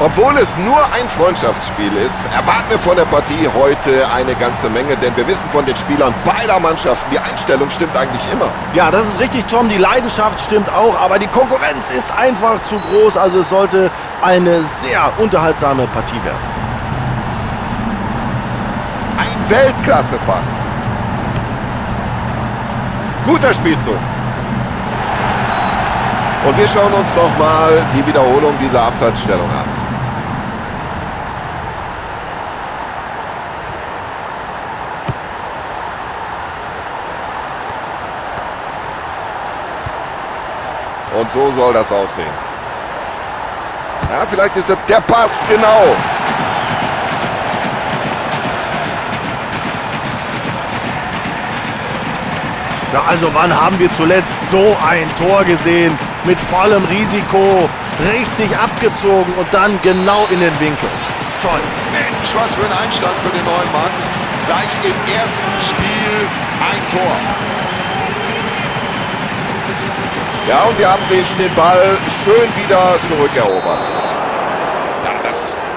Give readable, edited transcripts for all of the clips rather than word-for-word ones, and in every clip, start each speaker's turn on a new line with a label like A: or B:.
A: Obwohl es nur ein Freundschaftsspiel ist, erwarten wir von der Partie heute eine ganze Menge, denn wir wissen von den Spielern beider Mannschaften, die Einstellung stimmt eigentlich immer.
B: Ja, das ist richtig, Tom. Die Leidenschaft stimmt auch, aber die Konkurrenz ist einfach zu groß. Also es sollte eine sehr unterhaltsame Partie werden.
A: Ein Weltklasse-Pass. Guter Spielzug. Und wir schauen uns nochmal die Wiederholung dieser Abseitsstellung an. Und so soll das aussehen. Ja, vielleicht ist er... Der passt genau.
B: Ja, also wann haben wir zuletzt so ein Tor gesehen? Mit vollem Risiko, richtig abgezogen und dann genau in den Winkel. Toll.
A: Mensch, was für ein Einstand für den neuen Mann. Gleich im ersten Spiel ein Tor. Ja, und sie haben sich den Ball schön wieder zurückerobert. Ja,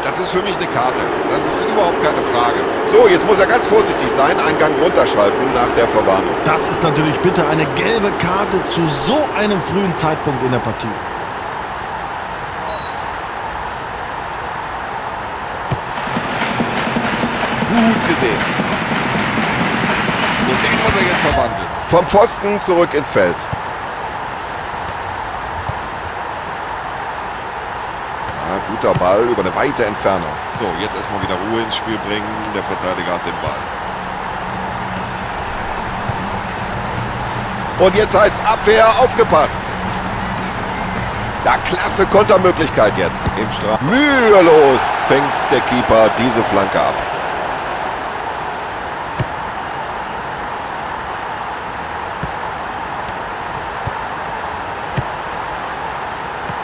A: das ist für mich eine Karte. Das ist überhaupt keine Frage. So, jetzt muss er ganz vorsichtig sein, einen Gang runterschalten nach der Verwarnung.
B: Das ist natürlich bitter, eine gelbe Karte zu so einem frühen Zeitpunkt in der Partie.
A: Gut gesehen. Und den muss er jetzt verwandeln. Vom Pfosten zurück ins Feld. Ja, guter Ball über eine weite Entfernung. So, jetzt erstmal wieder Ruhe ins Spiel bringen. Der Verteidiger hat den Ball. Und jetzt heißt Abwehr, aufgepasst. Ja, klasse Kontermöglichkeit jetzt im Strafraum. Mühelos fängt der Keeper diese Flanke ab.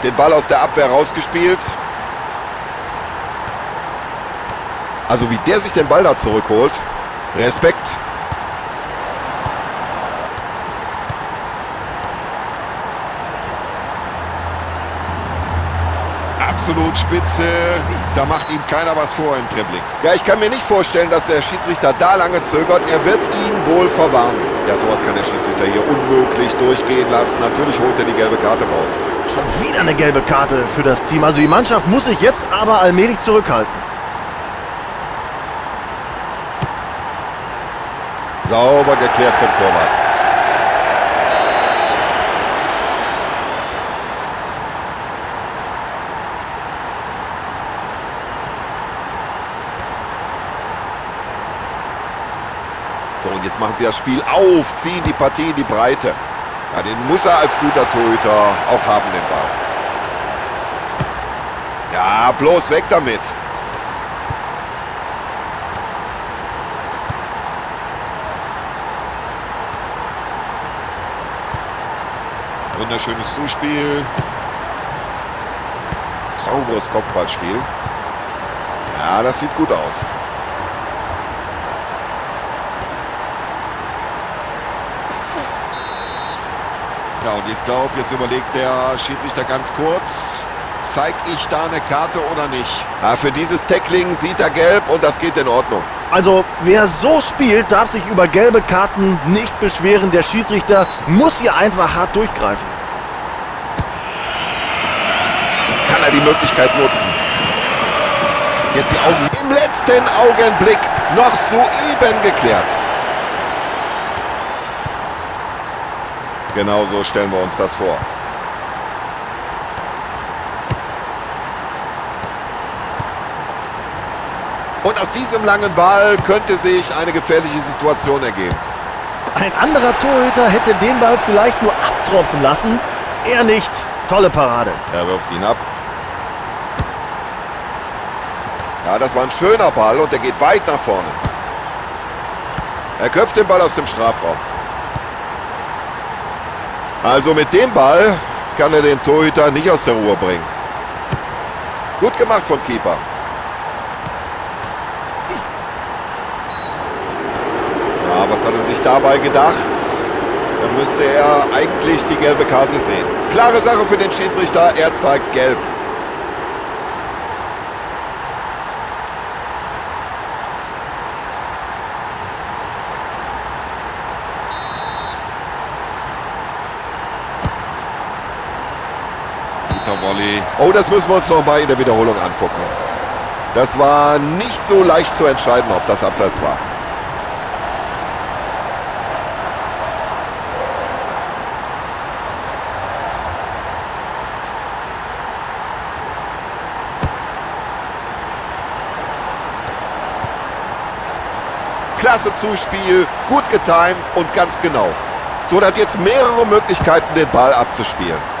A: Den Ball aus der Abwehr rausgespielt. Also wie der sich den Ball da zurückholt. Respekt. Absolut spitze. Da macht ihm keiner was vor im Dribbling. Ja, ich kann mir nicht vorstellen, dass der Schiedsrichter da lange zögert. Er wird ihn wohl verwarnen. Ja, sowas kann der Schiedsrichter hier unmöglich durchgehen lassen. Natürlich holt er die gelbe Karte raus.
B: Schon wieder eine gelbe Karte für das Team. Also die Mannschaft muss sich jetzt aber allmählich zurückhalten.
A: Sauber geklärt vom Torwart. So, und jetzt machen sie das Spiel auf, ziehen die Partie in die Breite. Ja, den muss er als guter Torhüter auch haben, den Ball. Ja, bloß weg damit. Wunderschönes Zuspiel. Sauberes Kopfballspiel. Ja, das sieht gut aus. Ja, und ich glaube, jetzt überlegt der Schiedsrichter ganz kurz, zeig ich da eine Karte oder nicht? Ja, für dieses Tackling sieht er gelb und das geht in Ordnung.
B: Also, wer so spielt, darf sich über gelbe Karten nicht beschweren. Der Schiedsrichter muss hier einfach hart durchgreifen.
A: Kann er die Möglichkeit nutzen? Jetzt die Augen im letzten Augenblick noch soeben geklärt. Genau so stellen wir uns das vor. Und aus diesem langen Ball könnte sich eine gefährliche Situation ergeben.
B: Ein anderer Torhüter hätte den Ball vielleicht nur abtropfen lassen. Er nicht. Tolle Parade.
A: Er wirft ihn ab. Ja, das war ein schöner Ball und der geht weit nach vorne. Er köpft den Ball aus dem Strafraum. Also mit dem Ball kann er den Torhüter nicht aus der Ruhe bringen. Gut gemacht vom Keeper. Ja, was hat er sich dabei gedacht? Da müsste er eigentlich die gelbe Karte sehen. Klare Sache für den Schiedsrichter, er zeigt gelb. Volley. Oh, das müssen wir uns noch mal in der Wiederholung angucken. Das war nicht so leicht zu entscheiden, ob das Abseits war. Klasse Zuspiel, gut getimt und ganz genau. So, der hat jetzt mehrere Möglichkeiten, den Ball abzuspielen.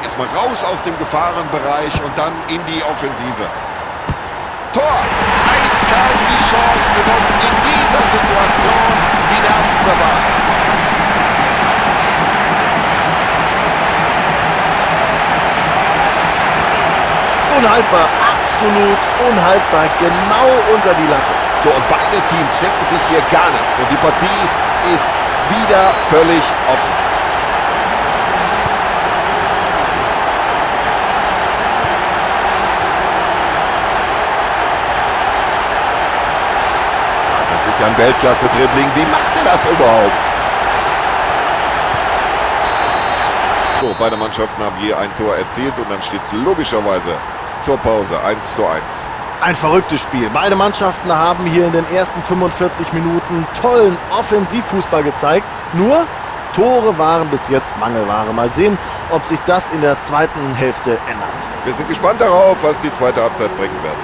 A: Erstmal raus aus dem Gefahrenbereich und dann in die Offensive. Tor! Eiskalt die Chance genutzt, in dieser Situation die Nerven bewahrt.
B: Unhaltbar, absolut unhaltbar, genau unter die Latte.
A: So, und beide Teams schenken sich hier gar nichts. Und die Partie ist wieder völlig offen. Das ist ja ein Weltklasse-Dribbling. Wie macht er das überhaupt? So, beide Mannschaften haben je ein Tor erzielt und dann steht's logischerweise zur Pause 1:1.
B: Ein verrücktes Spiel. Beide Mannschaften haben hier in den ersten 45 Minuten tollen Offensivfußball gezeigt. Nur Tore waren bis jetzt Mangelware. Mal sehen, ob sich das in der zweiten Hälfte ändert.
A: Wir sind gespannt darauf, was die zweite Halbzeit bringen wird.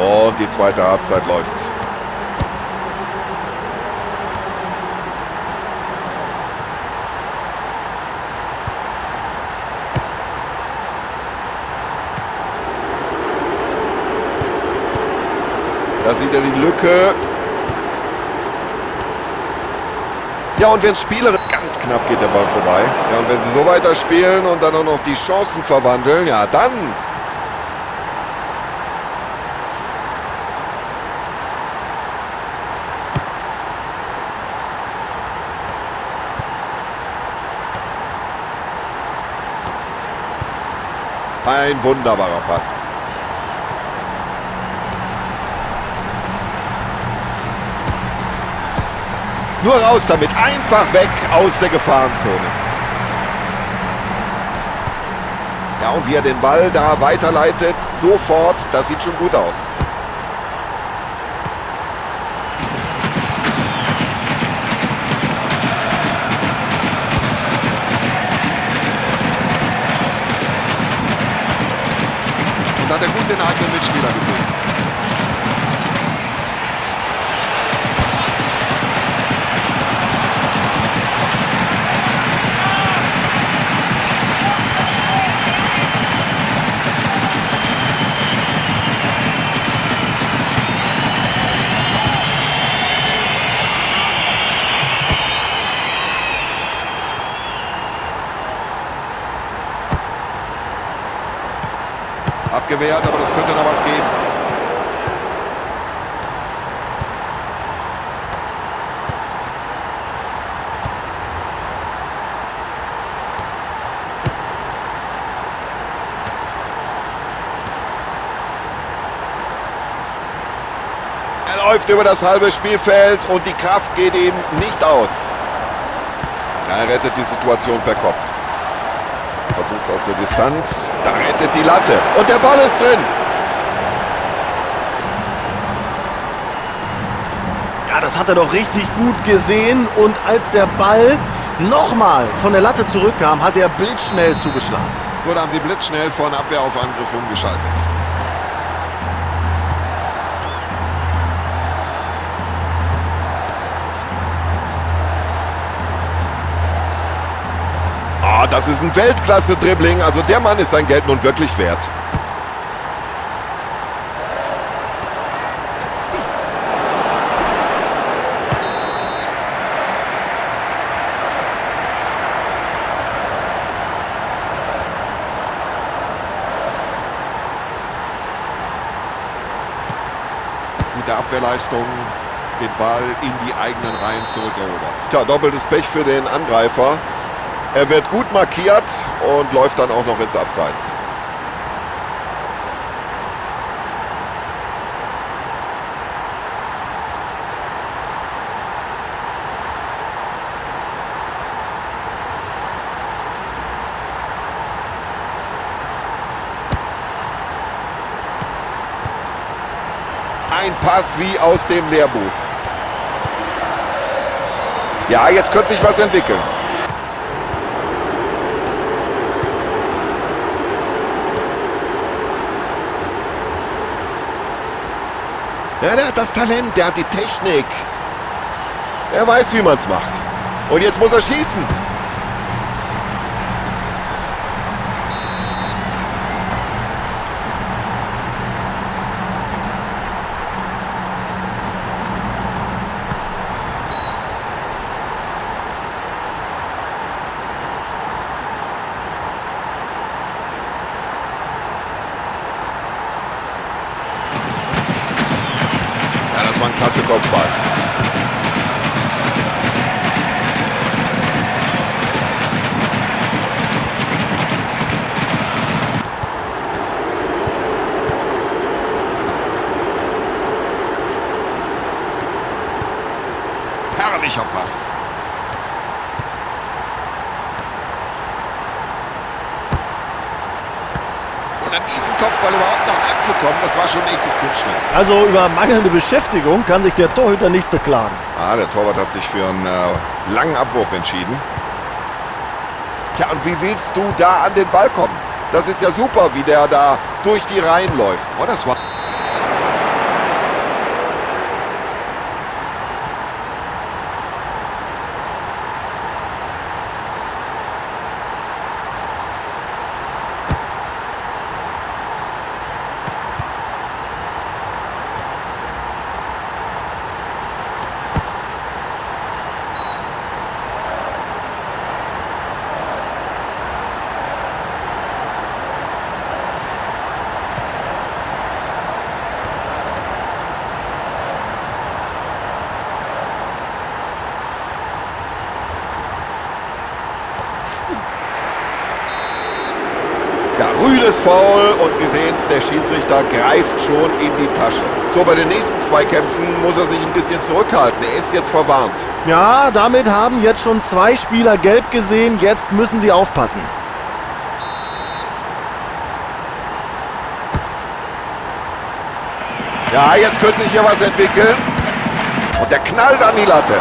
A: Und die zweite Halbzeit läuft. Da sieht er die Lücke. Ja, und wenn Spieler... Ganz knapp geht der Ball vorbei. Ja, und wenn sie so weiterspielen und dann auch noch die Chancen verwandeln, ja, dann... Ein wunderbarer Pass. Nur raus damit, einfach weg aus der Gefahrenzone. Ja, und wie er den Ball da weiterleitet, sofort, das sieht schon gut aus. Und hat er gut den eigenen Mitspieler gesehen. Abgewehrt, aber das könnte noch was geben. Er läuft über das halbe Spielfeld und die Kraft geht ihm nicht aus. Er rettet die Situation per Kopf. Versucht aus der Distanz. Da rettet die Latte. Und der Ball ist drin.
B: Ja, das hat er doch richtig gut gesehen. Und als der Ball nochmal von der Latte zurückkam, hat er blitzschnell zugeschlagen.
A: So, da haben sie blitzschnell von Abwehr auf Angriff umgeschaltet. Ah, das ist ein Weltklasse-Dribbling. Also der Mann ist sein Geld nun wirklich wert. Gute Abwehrleistung, den Ball in die eigenen Reihen zurückerobert. Tja, doppeltes Pech für den Angreifer. Er wird gut markiert und läuft dann auch noch ins Abseits. Ein Pass wie aus dem Lehrbuch. Ja, jetzt könnte sich was entwickeln. Ja, der hat das Talent, der hat die Technik. Er weiß, wie man's macht. Und jetzt muss er schießen. Ja, das war ein klasse Kopfball. Herrlicher Pass. Und an diesem Kopfball überhaupt noch anzukommen, das war schon ein echtes Kunststück.
B: Also über mangelnde Beschäftigung kann sich der Torhüter nicht beklagen.
A: Ah, der Torwart hat sich für einen langen Abwurf entschieden. Tja, und wie willst du da an den Ball kommen? Das ist ja super, wie der da durch die Reihen läuft. Oh, das war... Ja, rüdes Foul und Sie sehen's, der Schiedsrichter greift schon in die Tasche. So, bei den nächsten zwei Kämpfen muss er sich ein bisschen zurückhalten. Er ist jetzt verwarnt.
B: Ja, damit haben jetzt schon zwei Spieler gelb gesehen. Jetzt müssen sie aufpassen.
A: Ja, jetzt könnte sich hier was entwickeln. Und der knallt an die Latte.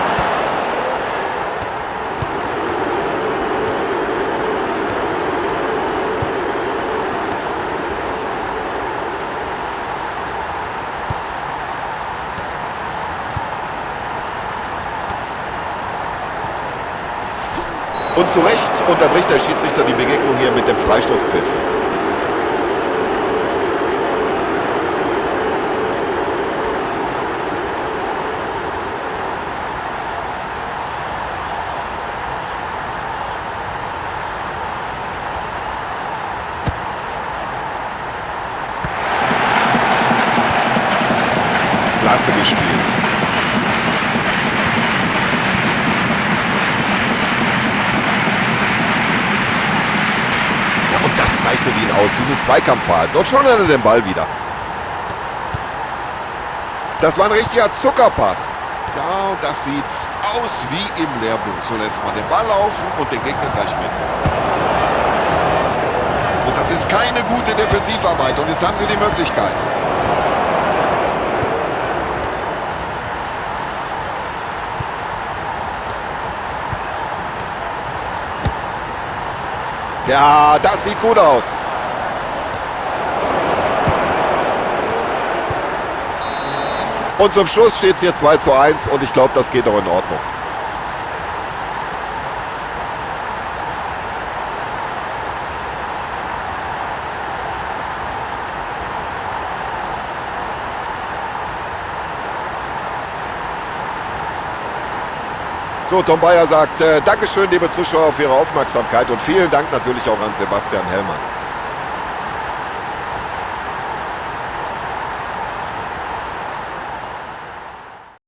A: Und zu Recht unterbricht der Schiedsrichter die Begegnung hier mit dem Freistoßpfiff. Klasse gespielt. Ja, und das zeichnet ihn aus, dieses Zweikampfverhalten. Und schon hat er den Ball wieder. Das war ein richtiger Zuckerpass. Ja, und das sieht aus wie im Lehrbuch. So lässt man den Ball laufen und den Gegner gleich mit. Und das ist keine gute Defensivarbeit. Und jetzt haben sie die Möglichkeit. Ja, das sieht gut aus. Und zum Schluss steht's hier 2:1 und ich glaub, das geht doch in Ordnung. So, Tom Bayer sagt, Dankeschön, liebe Zuschauer, für Ihre Aufmerksamkeit und vielen Dank natürlich auch an Sebastian Hellmann.